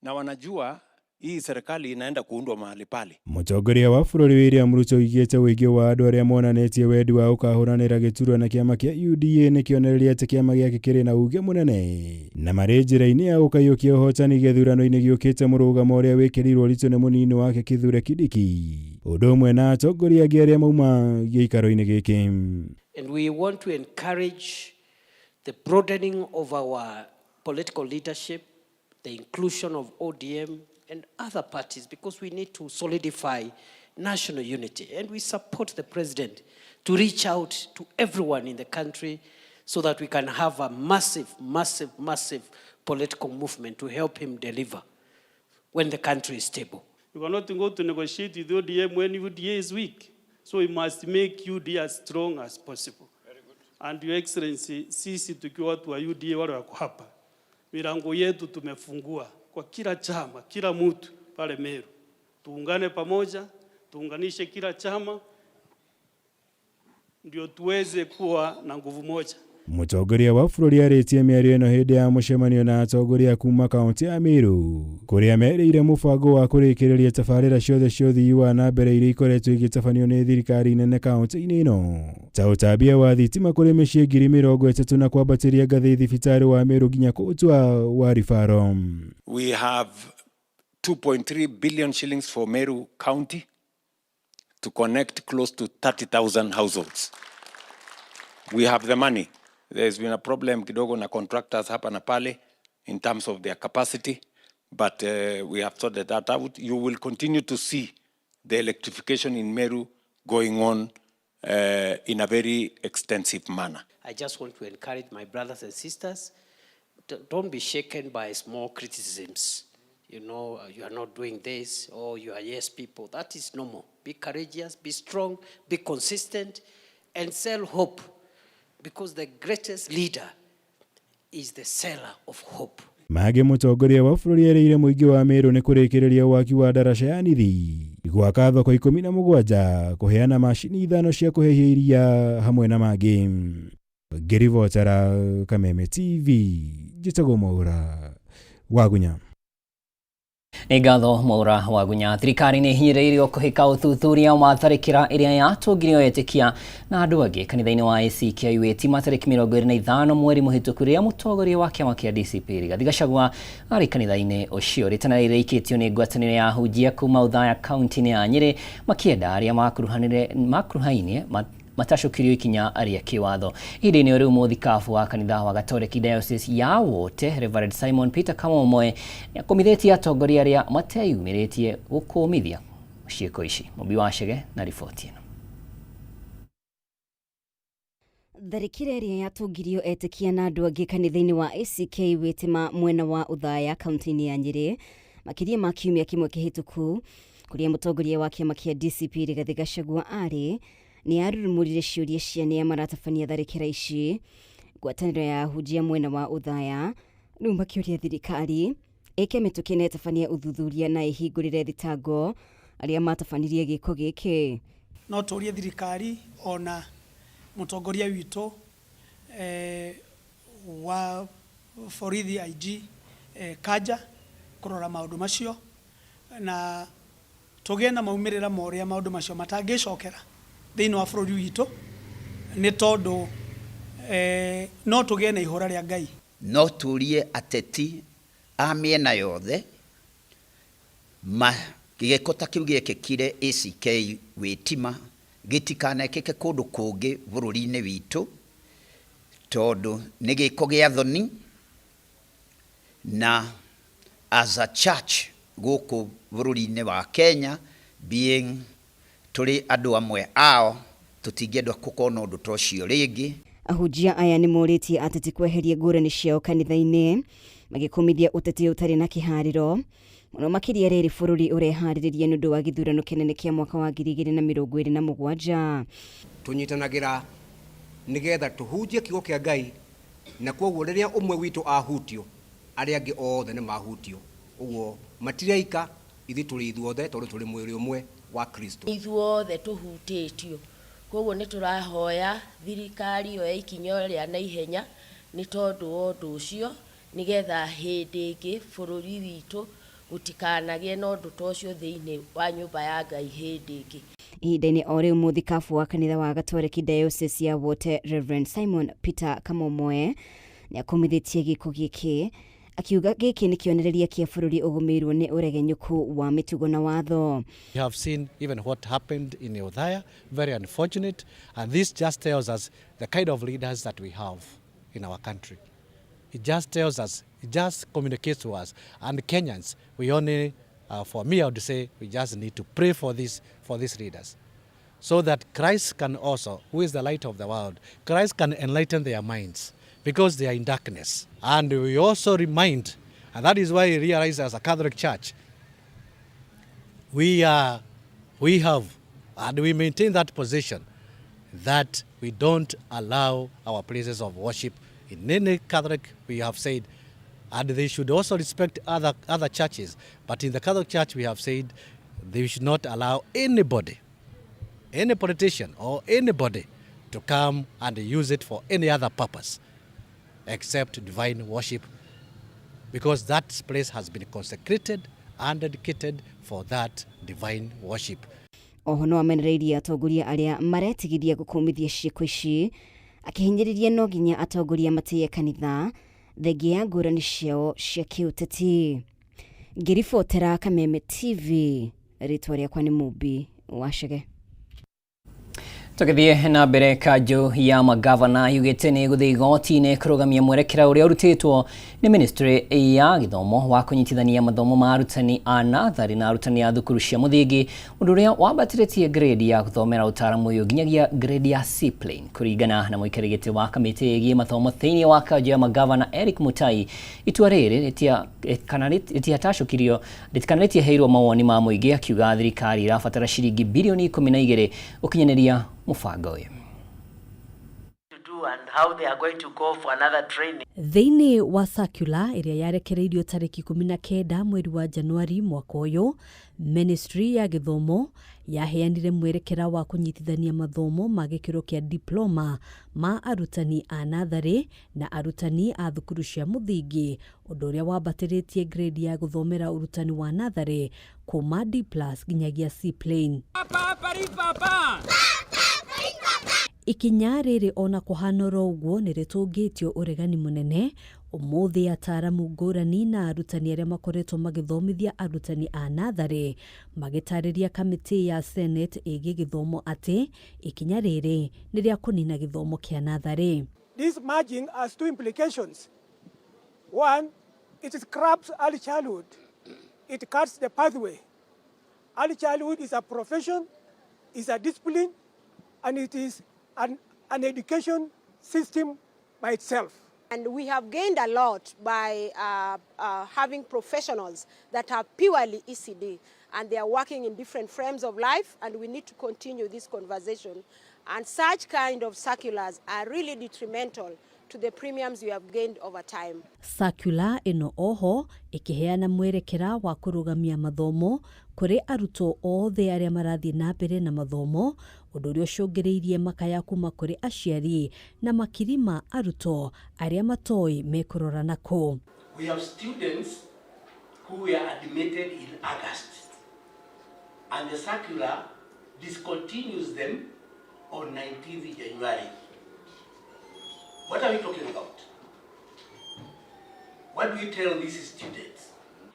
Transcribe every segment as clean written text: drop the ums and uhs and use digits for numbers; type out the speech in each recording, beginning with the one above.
Na wanajua hii serikali inaenda kuundwa mahali pale. Mũtongoria wa bũrũri William Ruto oigĩte ũingĩ wa andũ arĩa monanĩtie wendi wa gũkahũranĩra gĩturwa na kĩama kĩa UDA nĩ kĩonereria atĩ kĩama gĩake kĩrĩ na uge mũnene na marĩ njĩra-inĩ ya gũkaiyũkia ũhotani gĩthurano-inĩ gĩũkĩte, mũrũgamo ũrĩa wĩkĩrĩirwo ũritũ nĩ mũnini wake Kithure Kindiki ũndũ ũmwe na atongoria angĩ arĩa mauma gĩikaro-inĩ gĩkĩ. And we want to encourage the broadening of our political leadership, the inclusion of ODM and other parties, because we need to solidify national unity. And we support the president to reach out to everyone in the country so that we can have a massive, massive, massive political movement to help him deliver when the country is stable. You cannot go to negotiate with ODM when UDA is weak. So we must make UDA as strong as possible. And Your Excellency, sisi tukiwa watu wa UDA wale wako hapa, milango yetu tumefungua kwa kila chama, kila mtu pale Meru. Tuungane pamoja, tuunganishe kila chama ndio tuweze kuwa na nguvu moja. Mũtongoria wa bũrũri arĩtie mĩario ĩno hĩndĩ ya mũcemanio na atongoria kuma kaunti ya Meru, kũrĩa merĩire mũbango wa kũrĩkĩrĩria tabarĩra ciothe cia ũthii wa na mbere iria ikoretwo igĩtabanio nĩ thirikari nene kaunti-inĩ ĩno, ta ũtambia wa thitima kũrĩ mĩciĩ 30,000 na kwambatĩria ngathĩ thibitarĩ wa Meru nginya kũũtua wa ribaro. We have 2.3 billion shillings for Meru County to connect close to 30,000 households. We have the money. There's been a problem kidogo na contractors hapa na pale in terms of their capacity, but we have sorted that out. You will continue to see the electrification in Meru going on in a very extensive manner. I just want to encourage my brothers and sisters, don't be shaken by small criticisms. You are not doing this, or you are yes people. That is normal. Be courageous, be strong, be consistent, and sell hope. Because the greatest leader is the seller of hope. Mangĩ mũtongoria wa bũrũri erĩire mũingĩ wa Meru nĩ kũrĩkĩrĩria waki wa ndaraca ya Nithi, gwaka thoko 17, kũheana macini 5 cia kũhehia iria hamwe na mangĩ. Ngĩribotera Kameme TV, njĩtagwo Mwaura Wagunya. Nĩ ngatho, Mwaura Wagunya. Thirikari nĩ ihinyĩrĩirio kũhĩka ũthuthuria wa tharĩkĩra ĩrĩa yatũngirio etĩkia na andũ angĩ kanitha-inĩ wa ACK Witima tarĩki 25 mweri mũhĩtũku, rĩrĩa mũtongoria wa kĩama kĩa DCP Rigathi Gachagua arĩ kanitha-inĩ ũcio. Rĩtana rĩrĩ rĩikĩtio nĩ ngwatanĩro ya ahunjia kuma Othaya, kaunti-inĩ ya Nyĩrĩ, makĩenda arĩa makuruhainie matacũkĩrio ikinya rĩa kĩwatho. Ihinda-inĩ o rĩu, mũthikabu wa kanitha wa Gatoreki Diocese ya Wote, Reverend Simon Peter Kamomoe, nĩakũmithĩtie atongoria arĩa mateyumĩrĩtie gũkũmithia ciĩko ici. Mũmbi wa Chege na riboti ĩno. Tharĩkĩra ĩrĩa yatũngirio etĩkia na andũ angĩ kanitha-inĩ wa ACK Witima mwena wa Othaya, kaunti-inĩ ya Nyĩrĩ, makĩria ma kiumia kĩmwe kĩhĩtũku, kũrĩa mũtongoria wa kĩama kĩa DCP Rigathĩ Gachagua arĩ, nĩ yarurumũrire ciũria cia nĩa maratabania tharĩkĩra ici. Ngwatanĩro ya ahunjia mwena wa Othaya rĩu makĩũria thirikari ĩke mĩtũkĩ na ĩtabanie ũthuthuria na ĩhingũrĩre thitango arĩa matabanirie gĩko gĩkĩ. No tũrie thirikari ona mũtongoria witũ wa borithi IG Kanja kũrora maũndũ macio na tũgĩe na maumĩrĩra ma ũrĩa maũndũ macio matangĩcokera thĩinĩ wa bũrũri witũ, nĩ tondũ no tũgĩe na ihũra rĩa Ngai. No tũrie ateti a mĩena yothe ma gĩko ta kĩu gĩekĩkire ACK Witima gĩtikanekĩke kũndũ kũngĩ bũrũri-inĩ witũ, tondũ nĩ gĩko gĩa thoni, na as a church gũkũ bũrũri-inĩ wa Kenya, being tũrĩ andũ amwe ao, tũtingĩenda gũkorwo na ũndũ ta ũcio rĩngĩ. Ahunjia aya nĩ morĩtie ateti kweheria ngũrani ciao kanitha-inĩ, magĩkũmithia ũteti ũtarĩ na kĩharĩro mũno makĩria rĩrĩ bũrũri ũreharĩrĩria nĩ ũndũ wa gĩthurano kĩnene kĩa mwaka wa 2027. Tũnyitanagĩra nĩgetha tũhunjie kiugo kĩa Ngai, na koguo rĩrĩa ũmwe witũ ahutio, arĩa angĩ othe nĩ mahutio. Ũguo matireika, ithuĩ tũrĩ ithuothe, tondũ tũrĩ mwĩrĩ ũmwe wa Kristo. Ithuothe tũhutĩtio, koguo nĩ tũrahoya thirikari yoe ikinya rĩa naihenya nĩ tondũ wa ũndũ ũcio, nĩgetha hĩndĩ ĩngĩ bũrũri witũ Gũtikanagĩe na ũndũ ta ũcio thĩinĩ wa nyũmba ya Ngai hĩndĩ ĩngĩ. Ihinda-inĩ o rĩu mũthikabu wa kanitha wa Gatoreki Diocese ya Wote Reverend Simon Peter Kamomoe nĩakomithĩtie gĩko gĩkĩ akiuga gĩkĩ nĩ kĩonereria kĩa bũrũri ũgũmĩirwo nĩ ũregenyũku wa mĩtugo na watho. We have seen even what happened in Othaya, very unfortunate, and this just tells us the kind of leaders that we have in our country. It just tells us, it just communicates to us. And Kenyans, we only, for me, I would say, we just need to pray for these leaders, so that Christ can also, who is the light of the world, Christ can enlighten their minds, because they are in darkness. And we also remind, and that is why we realize as a Catholic Church, we have, and we maintain that position, that we don't allow our places of worship in any Catholic, we have said, and they should also respect other churches. But in the Catholic Church, we have said they should not allow anybody, any politician or anybody, to come and use it for any other purpose except divine worship, because that place has been consecrated and dedicated for that divine worship. Oho no amenereirie atongoria arĩa maretigithia gũkũmithia ciĩko ici akĩhinyĩrĩria no nginya atongoria matĩye kanitha thengia ya ngũrani ciao cia kĩũteti. Ngĩribotera Kameme TV, rĩtwa rĩakwa nĩ Mumbi Wacege. Tũgĩthiĩ na mbere, kanjũ ya magavana yugĩte nĩ gũthiĩ igoti-inĩ kũrũgamia mwerekera ũrĩa ũrutĩtwo nĩ ministry ya gĩthomo wa kũnyitithania mathomo ma arutani a natharĩ na arutani a thukuru cia mũthingi, ũndũ ũrĩa wambatĩrĩtie grade ya gũthomera ũtaaramu ũyũ nginyagia grade ya C plain. Kũringana na mũikarĩri gĩtĩ wa kamĩtĩ ĩgiĩ mathomo thĩinĩ wa kanjũ ya magavana Eric Mutai, itua rĩrĩ kana rĩtiatacũkirio kana rĩtiaheirwo mawoni ma mũingĩ, akiuga thirikari ĩrabatara ciringi birioni 12 gũkinyanĩria mũbango ũyũ. Thĩinĩ wa circular ĩrĩa yarekereirio tarĩki 19 mweri wa Januari mwaka ũyũ, Ministry ya Gĩthomo yaheanire mwerekera wa kũnyitithania mathomo ma gĩkĩro kĩa diploma ma arutani a natharĩ na arutani a thukuru cia mũthingi, ũndũ ũrĩa wambatĩrĩtie grade ya gũthomera ũrutani wa natharĩ kuma D+ nginyagia C plain. Ikinya rĩrĩ ona kũhana oro ũguo nĩ rĩtũngĩtio ũregani mũnene. Ũmũthĩ ataaramu ngũrani na arutani arĩa makoretwo magĩthomithia arutani a natharĩ magĩtarĩria kamĩtĩ ya Senate ĩgiĩ gĩthomo atĩ ikinya rĩrĩ nĩ rĩa kũnina gĩthomo kĩa natharĩ. This merging has two implications. One, it scraps early childhood. It cuts the pathway. Early childhood is a profession, is a discipline, and it is an education system by itself. And we have gained a lot by having professionals that are purely ECD, and they are working in different frames of life, and we need to continue this conversation. And such kind of circulars are really detrimental to the premiums we have gained over time. Circular ĩno oho ĩkĩheana mwerekera wa kũrũgamia mathomo kũrĩ arutwo othe arĩa marathiĩ na mbere na mathomo, ũndũ ũrĩa ũcũngĩrĩirie makaya kuma kũrĩ aciari na makiri ma arutwo arĩa matoĩ mekũrora nakũ. We have students who were admitted in August, and the circular discontinues them on 19th January. What are we talking about? What do we tell these students?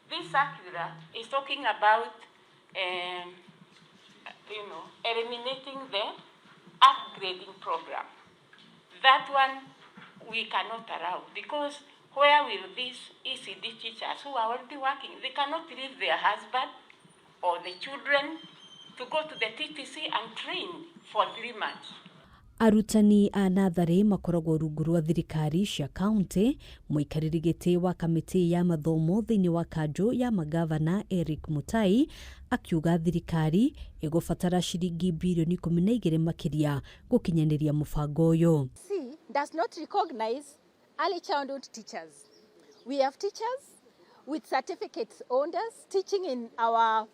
This circular is talking about eliminating the upgrading program. That one we cannot allow, because where will these ECD teachers who are already working, they cannot leave their husband or the children to go to the TTC and train for 3 months. Arutani a natharĩ makoragwo rungu rwa thirikari cia kaunti. Mũikarĩri gĩtĩ wa kamĩtĩ ya mathomo thĩinĩ wa kanjũ ya magavana Eric Mutai akiuga thirikari ĩgũbatara ciringi birioni 12 makĩria gũkinyanĩria mũbango ũyũ. C does not recognize early childhood teachers. We have teachers with certificates holders teaching in our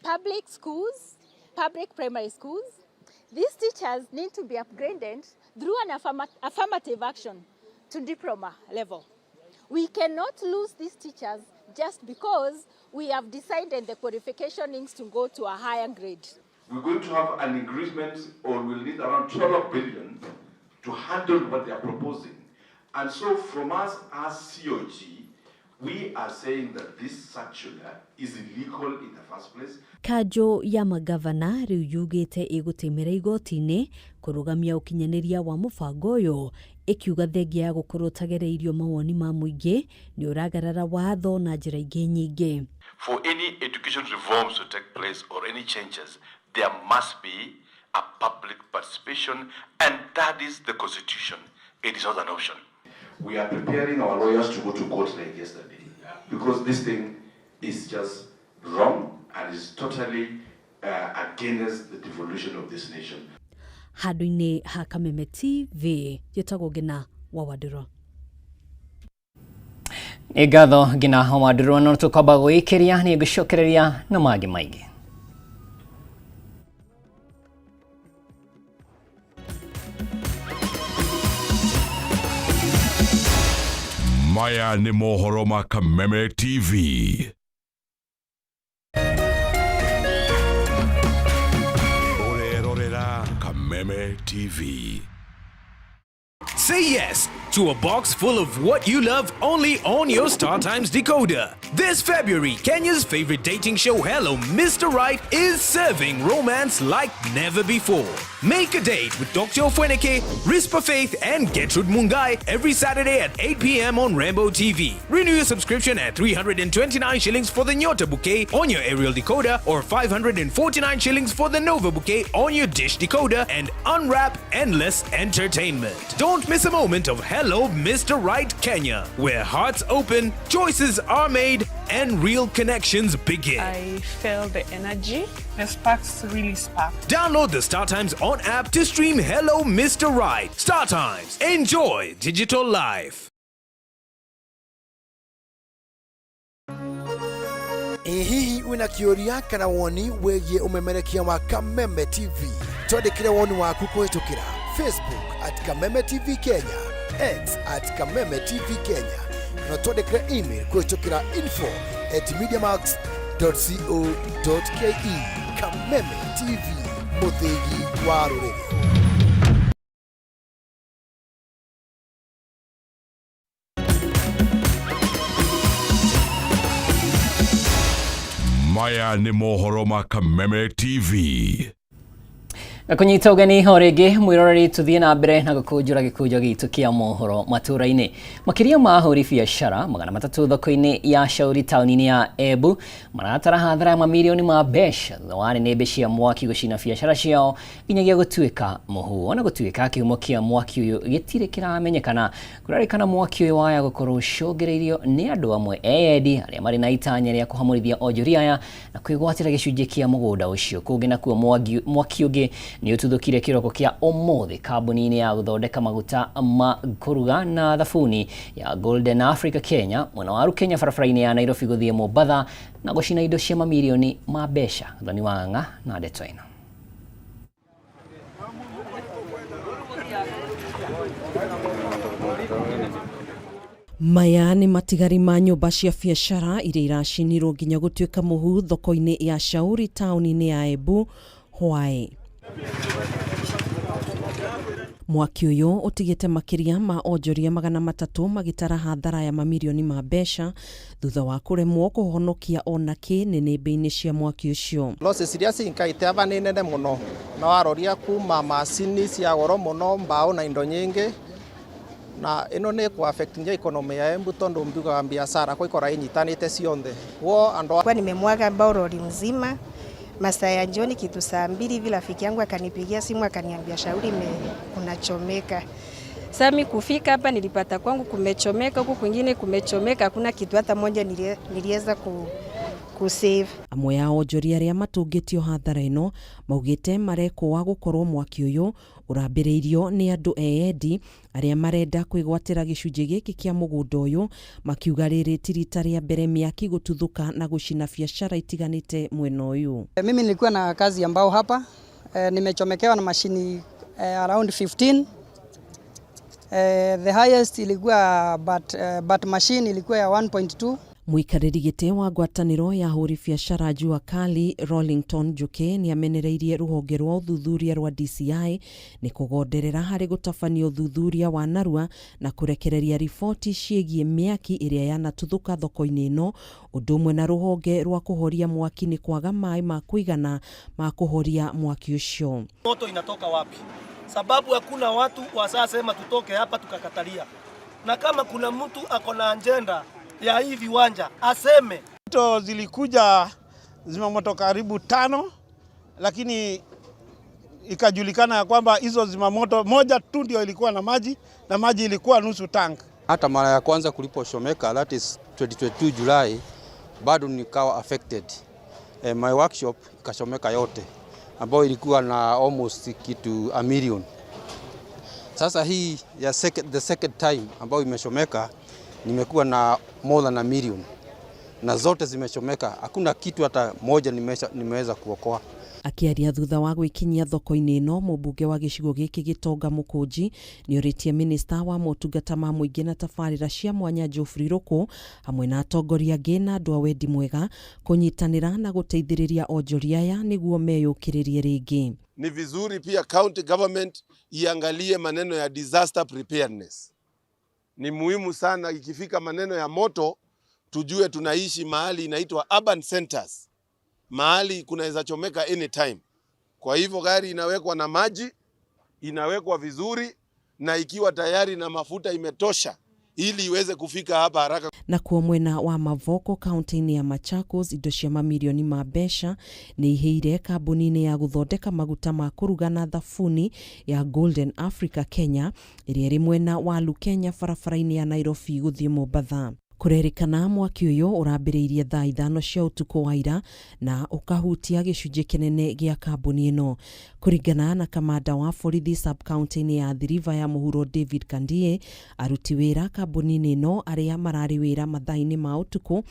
public schools, public primary schools. These teachers need to be upgraded through an affirmative action to diploma level. We cannot lose these teachers just because we have decided the qualification needs to go to a higher grade. We're going to have an increment, or we'll need around 12 billion to handle what they are proposing. And so from us as COG, we are saying that this circular is illegal in the first place. Kanjũ ya magavana rĩu yugĩte ĩgũtĩmĩra igoti-inĩ kũrũgamia ũkinyanĩria wa mũbango ũyũ, ĩkiuga thengia ya gũkorwo ũtagereirio mawoni ma mũingĩ nĩ ũragarara watho na njĩra ingĩ nyingĩ. For any education reforms to take place or any changes, there must be a public participation, and that is the constitution. It is not an option. We are preparing our lawyers to go to court like yesterday, because this thing is just wrong and is totally against the devolution of this nation. Handũ-inĩ ha Kameme TV, njĩtagwo Ngina wa Wandũrũ. Nĩ ngatho Ngina wa Wandũrũ, no tũkwamba gwĩkĩria nĩ ngũcokereria na mangĩ maingĩ. Maya nĩ mohoro ma Kameme TV. Ũrerorera Kameme TV. Say yes to a box full of what you love only on your StarTimes decoder. This February, Kenya's favorite dating show, Hello Mr. Right, is serving romance like never before. Make a date with Dr. Ofweneke, Rispa Faith, and Gertrude Mungai every Saturday at 8 p.m. on Rainbow TV. Renew your subscription at 329 shillings for the Nyota bouquet on your aerial decoder or 549 shillings for the Nova bouquet on your dish decoder and unwrap endless entertainment. Don't miss a moment of Hello Mr. Right Kenya, where hearts open, choices are made, and real connections begin. I felt the energy. The sparks really sparked. Download the StarTimes On app to stream Hello Mr. Right. StarTimes. Enjoy digital life. Ĩ hihi wĩna kĩũria kana woni wĩgiĩ ũmemerekia wa Kameme TV? Twandĩkĩre woni waku kũhĩtũkĩra Facebook at Kameme TV Kenya, X at Kameme TV Kenya, na twandĩkĩre email kũhĩtũkĩra info@mediamax.co.ke. Kameme TV, mũthĩgi wa rũrĩrĩ. Maya nĩ mohoro ma Kameme TV. Na kũnyita ũgeni o rĩngĩ mwĩroreri, tũthiĩ na mbere na gũkũnjũra gĩkũnjo gitũ kĩa mohoro matũra-inĩ. Makĩria ma ahũri biacara 300 thoko-inĩ ya Shauri taũni-inĩ ya Embu maratara hathara ya mamirioni ma mbeca thutha wa nĩnĩmbĩ cia mwaki gũcina biacara ciao nginyagia gũtuĩka mũhu. Ona gũtuĩka kĩhumo kĩa mwaki ũyũ gĩtirĩ kĩramenyekana, kũrarĩkana mwaki ũyũ waya gũkorwo ũcũngĩrĩirio nĩ andũ amwe eyendi arĩa marĩ na itanya rĩa kũhamũrithia onjoria aya na kwĩgwatĩra gĩcunjĩ kĩa mũgũnda ũcio. Kũngĩ nakuo mwaki ũngĩ nĩ ũtuthũkire kĩroko kĩa ũmũthĩ kambuni-inĩ ya gũthondeka maguta ma kũruga na thabuni ya Golden Africa Kenya mwena wa Rukenya barabara-inĩ ya Nairobi gũthiĩ Mombatha na gũcina indo cia mamirioni ma mbeca. Gathoni wa Ng'ang'a na ndeto ĩno. Maya nĩ matigari ma nyũmba cia biacara iria iracinirwo nginya gũtuĩka mũhu thoko-inĩ ya Shauri taũni-inĩ ya Embu hwaĩ. Mwaki ũyũ ũtigĩte makĩria ma onjoria 300 magĩtara hathara ya mamirioni ma mbeca thutha wa kũremwo kũhonokia ona kĩ nĩnĩmbĩ-inĩ cia mwaki ũcio. Losses iria cinkaite ava nĩ nene mũno, na waroria kuma macini cia goro mũno, mbao na indo nyingĩ, na ĩno nĩ kũ affect nginya economy ya Embu tondu mbiugaga biacara kwa ikora inyitanĩte cionthe. Wo andũ kwa nimemwaga mbao lori mzima masaa ya jioni kitu saa 2 hivi, rafiki yangu akanipigia simu akaniambia Shauri kunachomeka. Sasa mimi kufika hapa nilipata kwangu kumechomeka, huku kwingine kumechomeka, hakuna kitu hata moja niliweza kusave. Amwe a onjoria arĩa matũngĩtio hathara ĩno maugĩte marekwo wa gũkorwo mwaki ũyũ ũrambĩrĩirio nĩ andũ eyendi arĩa marenda kwĩgwatĩra gĩcunjĩ gĩkĩ kĩa mũgũnda ũyũ, makiuga rĩrĩ ti rita rĩa mbere mĩaki gũtuthũka na gũcina biacara itiganĩte mwena ũyũ. Mimi nilikuwa na kazi ya mbao hapa, nimechomekewa na mashini around 15. The highest ilikuwa but machine ilikuwa ya 1.2. Mũikarĩri gĩtĩ wa ngwatanĩro ya ahũri biacara Jua Kali Rollington Njuki nĩ amenereirie rũhonge rwa ũthuthuria rwa DCI nĩ kũgonderera harĩ gũtabania ũthuthuria wa narua na kũrekereria riboti ciĩgiĩ mĩaki ĩrĩa yanatuthũka thoko-inĩ ĩno ũndũ ũmwe na rũhonge rwa kũhoria mwaki nĩ kwaga maĩ ma kũigana ma kũhoria mwaki ũcio. Moto inatoka wapi? Sababu hakuna watu wasasema tutoke hapa tukakatalia, na kama kuna mtu ako na agenda ya hii viwanja aseme. Moto zilikuja zimamoto karibu tano, lakini ikajulikana ya kwamba hizo zimamoto moja tu ndio ilikuwa na maji na maji ilikuwa nusu tank. Hata mara ya kwanza kulipochomeka, that is 2022 July, bado nikawa affected. My workshop ikachomeka yote ambayo ilikuwa na almost kitu a million. Sasa hii ya second, the second time ambayo imechomeka nimekuwa na more than a million na zote zimechomeka, hakuna kitu hata moja nimeweza kuokoa. Akĩaria thutha wa gwĩkinyia thoko-inĩ ĩno, mũmbunge wa gĩcigo gĩkĩ Gĩtonga Mũkũnji nĩorĩtie minista wa motungata ma mũingĩ na tabarĩra cia mwanya Geoffrey Ruku hamwe na atongoria angĩ na andũ a wendi mwega kũnyitanĩra na gũteithĩrĩria onjoria aya nĩguo meyũkĩrĩrie rĩngĩ. Ni vizuri pia county government iangalie maneno ya disaster preparedness. Ni muhimu sana ikifika maneno ya moto, tujue tunaishi mahali inaitwa urban centers, mahali kunaweza chomeka anytime. Kwa hivyo gari inawekwa na maji, inawekwa vizuri na ikiwa tayari na mafuta imetosha ili iweze kufika hapa haraka. Nakuo mwena wa Mavoko kaunti-inĩ ya Machakos, indo cia mamirioni ma mbeca nĩ ihĩire kambuni-inĩ ya gũthondeka maguta ma kũruga na thabuni ya Golden Africa Kenya ĩrĩa ĩrĩ mwena wa Lukenya barabara-inĩ ya Nairobi gũthiĩ Mombatha. Kũrerĩkana mwaki ũyũ ũrambĩrĩirie thaa 5 cia ũtukũ wa ira na ũkahutia gĩcunjĩ kĩnene gĩa kambuni ĩno. Kũringana na kamanda wa borithi sub-county-inĩ ya Athi River ya mũhuro David Kandie, aruti wĩra kambuni-inĩ ĩno arĩa mararĩ wĩra mathaa-inĩ ma ũtukũ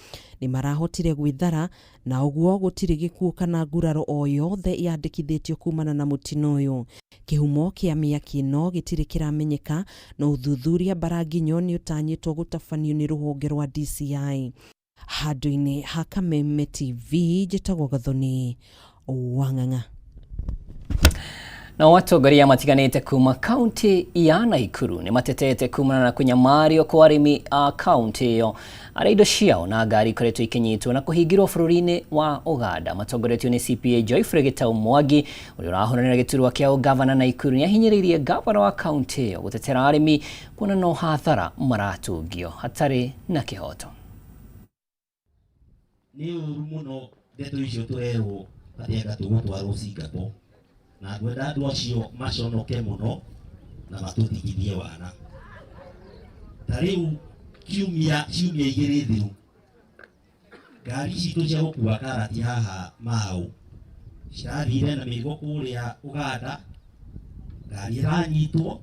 nĩ marahotire gwĩthara na ũguo gũtirĩ gĩkuũ kana nguraro o yothe yandĩkithĩtio kumana na mũtino ũyũ. Kĩhumo kĩa mĩaki ĩno gĩtirĩ kĩramenyeka no ũthuthuria Mbaranginyo nĩ ũtanyĩtwo gũtabanio nĩ rũhonge rwa DCI. Handũ-inĩ ha Kameme TV njĩtagwo Gathoni Wang'ang'a. Nao atongoria matiganĩte kuma kaunti ya Naikuru nĩ matetete kumana na kũnyamario kwa arĩmi a kaunti ĩyo arĩa indo ciao na ngari ikoretwo ikinyitwo na kũhingĩrwo bũrũri-inĩ wa Uganda. Matongoretio nĩ CPA Geoffrey Gitau Mwangi ũrĩa ũrahũranĩra gĩturwa kĩa ũgavana Naikuru nĩ ahinyĩrĩirie gavana wa kaunti ĩyo gũtetera arĩmi kuona no hathara maratungio hatarĩ na kĩhoto. Nĩ ũru mũno ndeto icio tũrerwo atĩ anga tũgũtwarwo Singapore, na ngwenda andũ acio maconoke mũno na matũtigithie wana. Ta rĩu ciumia 2 thiru, ngari citũ cia gũkua karati haha Mau cirathire na mĩrigo kũrĩa Uganda, ngari ĩranyitwo,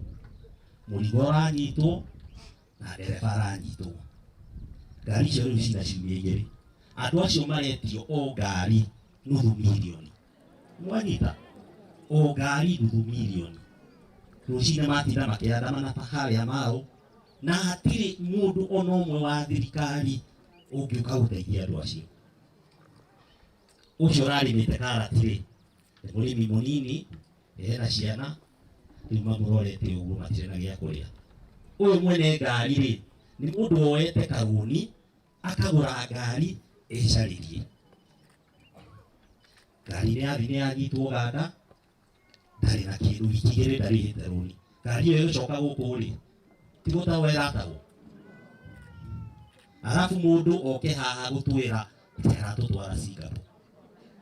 mũrigo ũranyitwo na ndereba aranyitwo. Ngari icio rĩu cina ciumia 2. Andũ acio maretio o ngari nuthu mirioni. Mwanyita? O ngari nuthu mirioni. Rũcinĩ matinda makĩandamana harĩa Mau, na hatirĩ mũndũ ona ũmwe wa thirikari ũngĩũka gũteithia andũ acio. Ũcio ũrarĩmĩte karati rĩ, nĩ mũrĩmi mũnini, ena ciana, rĩu mamũrorete ũguo matirĩ na gĩa kũrĩa. Ũyũ mwene ngari rĩ, nĩ mũndũ woete karũni, akagũra ngari ĩcarĩrie. Ngari nĩ yathi nĩ yanyitwo Uganda, ndarĩ na kĩndũ, wiki 2 ndarĩhĩte rũni. Ngari ĩyo ĩgũcoka gũkũ rĩ, ti gũtagwo ĩratagwo. Arabu mũndũ oke haha gũtwĩra atĩ aratũtwara Singapore.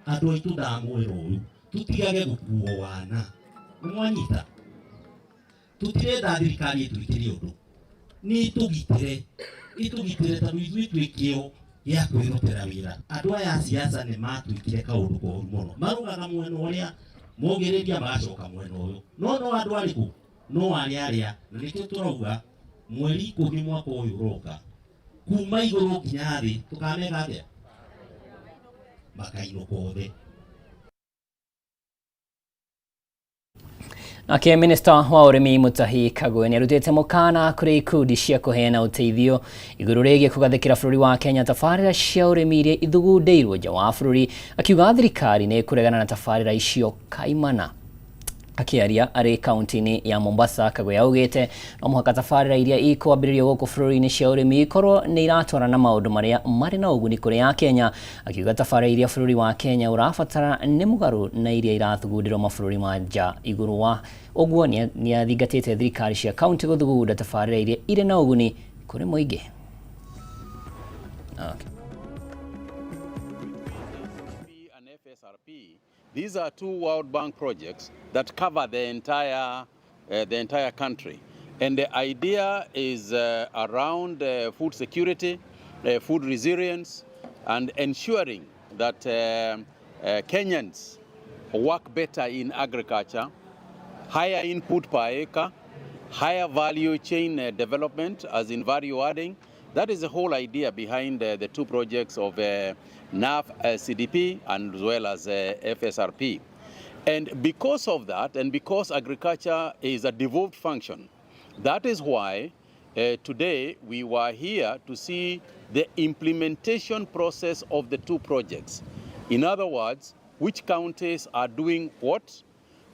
Andũ aitũ ndamwĩra ũru, tũtigage gũkuo wana. Nĩ mwanyita? Tũtirenda thirikari ĩtwĩkĩre ũndũ, nĩ ĩtũgitĩre, ĩtũgitĩre tondũ ithuĩ twĩ kĩo gĩa kwĩrutĩra wĩra. Andũ aya a siasa nĩ matwĩkire kaũndũ koru mũno, marũgaga mwena ũrĩa mogĩrĩria magacoka mwena ũyũ. No no andũ arĩkũ? No arĩa arĩa, na nĩkĩo tũrauga mweri 10 mwaka ũyũ ũroka, kuma igũrũ nginya thĩ tũkameka atĩa? Makainũka othe. Nake minista wa ũrĩmi Mutahi Kagwe nĩarutĩte mũkana kũrĩ ikundi cia kũheana ũteithio igũrũ rĩgiĩ kũgathĩkĩra bũrũri wa Kenya tabarĩra cia ũrĩmi iria ithugundĩirwo nja wa bũrũri, akiuga thirikari nĩ ĩkũregana na tabarĩra icio kaimana. Akĩaria arĩ kaunti-inĩ ya Mombasa, Kagwe augĩte no mũhaka tabarĩra iria ikwambĩrĩrio gũkũ bũrũri-inĩ cia ũrĩmi ikorwo nĩ iratwarana na maũndũ marĩa marĩ na ũguni kũrĩ Akenya, akiuga tabarĩra iria bũrũri wa Kenya ũrabatara nĩ mũgarũ na iria irathugundĩrwo mabũrũri ma nja. Igũrũ wa ũguo nĩathingatĩte thirikari cia kaunti gũthugunda tabarĩra iria irĩ na ũguni kũrĩ mũingĩ. Okay. These are two World Bank projects that cover the entire country. And the idea is around food security, food resilience, and ensuring that Kenyans work better in agriculture, higher input per acre, higher value chain development, as in value adding. That is the whole idea behind the two projects of NAF CDP and as well as FSRP. And because of that, and because agriculture is a devolved function, that is why today we were here to see the implementation process of the two projects. In other words, which counties are doing what,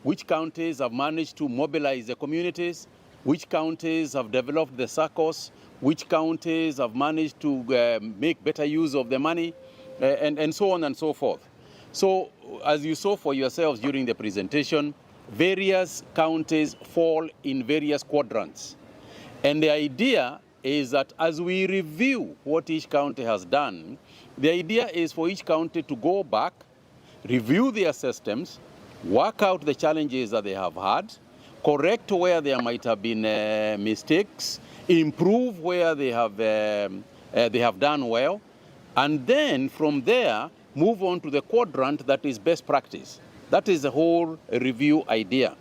which counties have managed to mobilize the communities, which counties have developed the SACCOs, which counties have managed to make better use of the money, and so on and so forth. So, as you saw for yourselves during the presentation, various counties fall in various quadrants. And the idea is that as we review what each county has done, the idea is for each county to go back, review their systems, work out the challenges that they have had, correct where there might have been mistakes, improve where they have done well, and then from there, move on to the quadrant that is best practice. That is the whole review idea.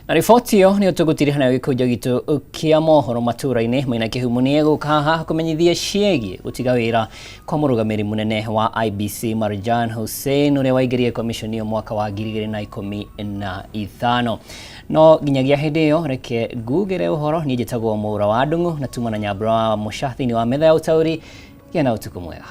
Na riboti ĩyo nĩyo tũgũtiriha nayo gĩkũnjo gitũ kĩa mohoro matũra-inĩ. Maina Kĩhumo nĩ egũka haha kũmenyithia ciĩgiĩ gũtiga wĩra kwa mũrũgamĩrĩri mũnene wa IEBC Marjan Hussein, ũrĩa waingĩrire commission ĩyo mwaka wa 2015. No nginyagia hĩndĩ ĩyo, reke ngugĩre ũhoro. Niĩ njĩtagwo Mũra wa Ndung'u na tuma na Nyambura wa Mũca thĩinĩ wa metha ya ũtaũri. Gĩa na ũtukũ mwega.